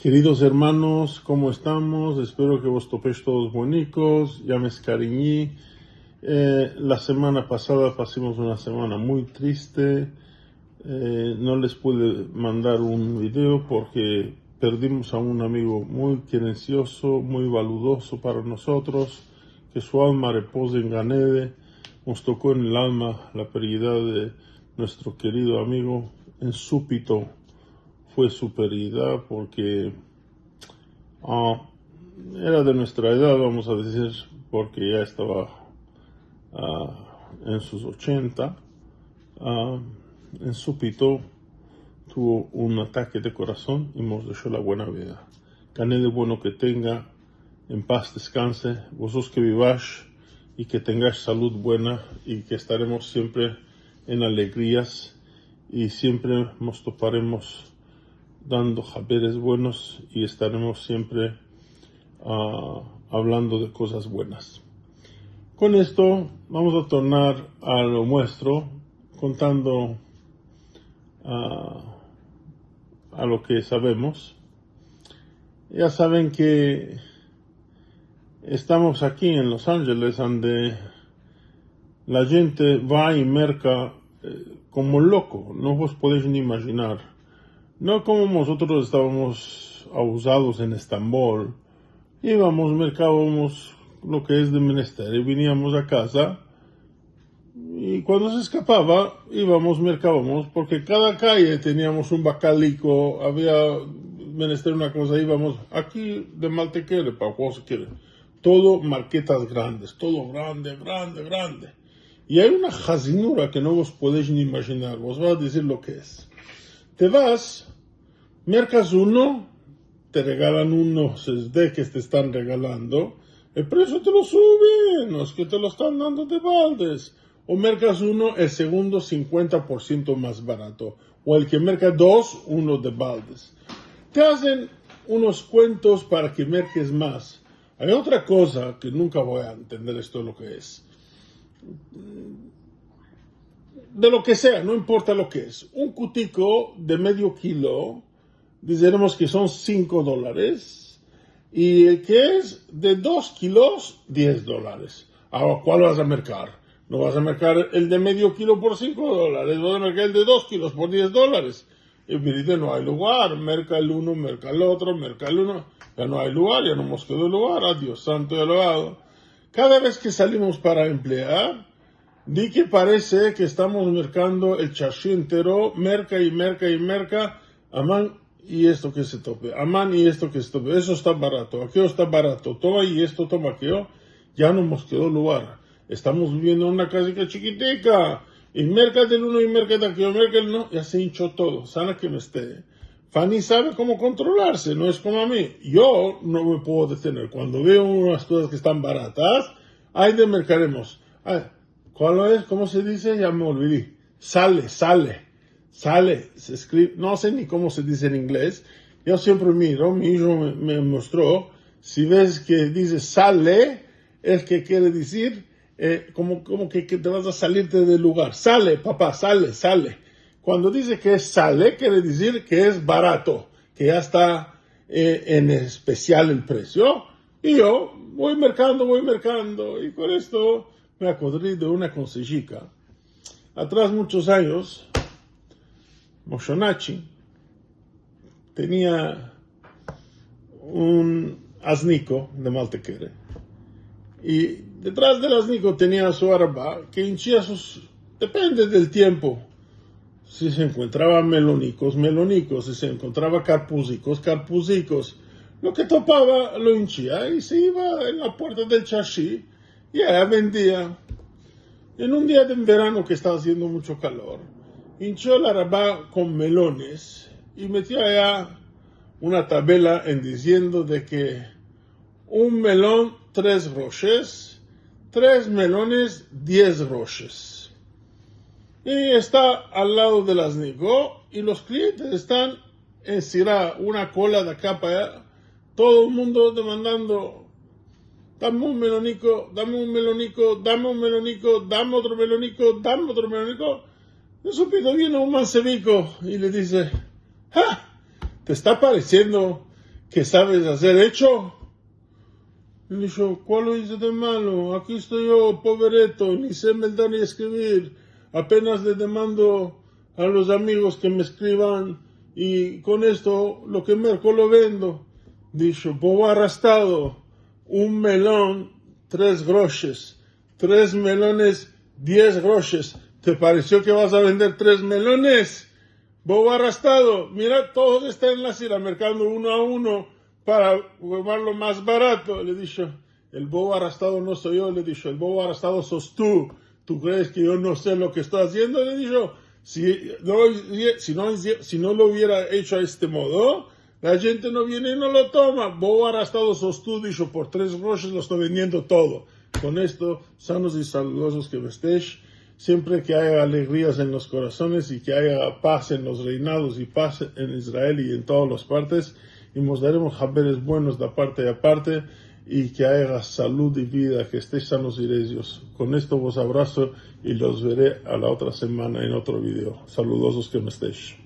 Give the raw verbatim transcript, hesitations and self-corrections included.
Keridos ermanos, komo estamos? Espero ke vos topesh todos buenikos. Ya me eskariñi. Eh, la semana pasada pasimos una semana muy triste. Eh, no les pude mandar un video porke perdimos a un amigo muy kerenciozo, muy valudozo para nosotros. Ke su alma repoze en Gan Eden. Mos toko en el alma la perdida de muestro kerido amigo en Supito. Fue su perdida porke, ah, era de muestra edad, vamos a dizir, porke ya estava, ah, en sus ochenta. Ah, en Supito tuvo un atake de korason i mos desho la buena vida. Gan Eden bueno ke tenga, en paz deskanse, vozotros ke bivash i ke tengash salud buena i ke estaremos siempre en alegrias i siempre mos toparemos dando haberes buenos i estaremos siempre, ah, avlando de kozas buenas. Kon esto vamos a tornar a lo muestro, kontando, ah, a lo ke savemos. Ya saven ke estamos aki en Los Angeles, ande la djente va i merka, eh, komo loko, no vos podesh ni imajinar. No komo mozotros estavamos abuzados en Estambol. Ivamos, merkavamos lo ke es de menester i viniamos a kaza. I kuando se eskapava, ivamos, merkavamos, porke kada kaye teniamos un bakaliko, avia menester una koza, ivamos aki de Maltekere, pa kuando se kere. Todo marketas grandes, todo grande, grande, grande. I ay una hazinura ke no vos podesh ni imajinar, vos vo a dizir lo ke es. Te vas, merkas uno, te regalan uno, se ve ke te estan regalando, el presio te lo suben, no es ke te lo estan dando de baldes. O merkas uno, el segundo sinkuenta por siento mas barato, o el ke merka dos, uno de baldes. Te azen unos kuentos para ke merkes mas. Ay otra koza ke nunka vo a entender esto lo ke es. De lo ke sea, no importa lo ke es. Un kutiko de medio kilo, dizeremos ke son sinko dolares, i el ke es de dos kilos, diez dolares. Agora, kual vas a merkar? No vas a merkar el de medio kilo por sinko dolares, vas a merkar el de dos kilos por diez dolares. I mira, no ay lugar, merka el uno, merka el otro, merka el uno. Ya no ay lugar, ya no mos kedo lugar, adios, santo i alavado. Kada vez ke salimos para emplear, di ke parese ke estamos merkando el charshi entero, merka i merka i merka, aman i esto ke se tope, aman i esto ke se tope, eso esta barato, akeyo esta barato, toma i esto, toma akeyo, ya no mos kedo lugar. Estamos biviendo en una kazika chikitika, i merka del uno i merka de akeyo, merka del uno, ya se incho todo, sana ke me este. Fanny save komo kontrolarse, no es komo a mi. Yo no me puedo detener. Kuando veo unas kozas ke estan baratas, ay de merkaremos. Ay, kual es? Komo se dize? Ya me olvidi. Sale, sale, sale. Se eskrive, no se ni komo se dize en inglez. Yo siempre miro, mi ijo me, me mostro, si ves ke dize sale, es ke kere dizir, eh, komo, komo ke, ke te vas a salirte del lugar. Sale, papa, sale, sale. Kuando dize ke sale, kere dizir ke es barato, ke ya esta, eh, en espesial el presio. I yo vo merkando, vo merkando, i kon esto me akodri de una konsejika. Atras munchos anyos, Moshe Nachi tenia un asniko de Maltekere. I detras del asniko tenia su araba ke inchia sus, depende del tiempo. Si se enkuentrava melonikos, melonikos, si se enkuentrava karpuzikos, karpuzikos. Lo ke topava lo inchia i se iva en la puerta del charshi i aya vendia. En un dia de verano ke estava aziendo muncho kalor, inchio el araba kon melones i metio aya una tabela en diziendo de ke un melon, tres groshes, tres melones, diez groshes. I esta al lado del asniko i los klientes estan ensirra una kola de aka pa aya, todo el mundo demandando: "Dame un meloniko, dame un meloniko, dame un meloniko, dame otro meloniko, dame otro meloniko". En Supito viene un manseviko i le dize: "Ha! Te esta paresiendo ke saves azer echo? Le disho: "Kualo ize de malo? Aki esto yo, povereto, ni se meldar ni eskrivir. Apenas le demando a los amigos ke me eskrivan, i kon esto lo ke merko lo vendo." Disho: "Bo arastado, un melon, tres groshes. Tres melones, diez groshes. Te paresio ke vas a vender tres melones? Bo arastado, mira, todos estan en la sira merkando uno a uno para kovar lo mas barato." Le disho: "El bo arastado no so yo", le disho, "el bo arastado sos tu. Tu krees ke yo no se lo ke esto aziendo?" Le disho. "Si no, si no, si no lo uviera echo a este modo, la djente no viene i no lo toma. Bo arastado sos tu", disho, "por tres groshes lo esto vendiendo todo." Kon esto, sanos i saludozos ke me estesh, siempre ke aya alegrias en los korasones i ke aya pas en los reinados i pas en Israel i en todas las partes, i mos daremos haberes buenos de aparte i aparte, i ke aya salud i vida, ke estesh sanos i rezios. Kon esto vos abraso i los vere a la otra semana en otro video. Saludozos ke me estesh.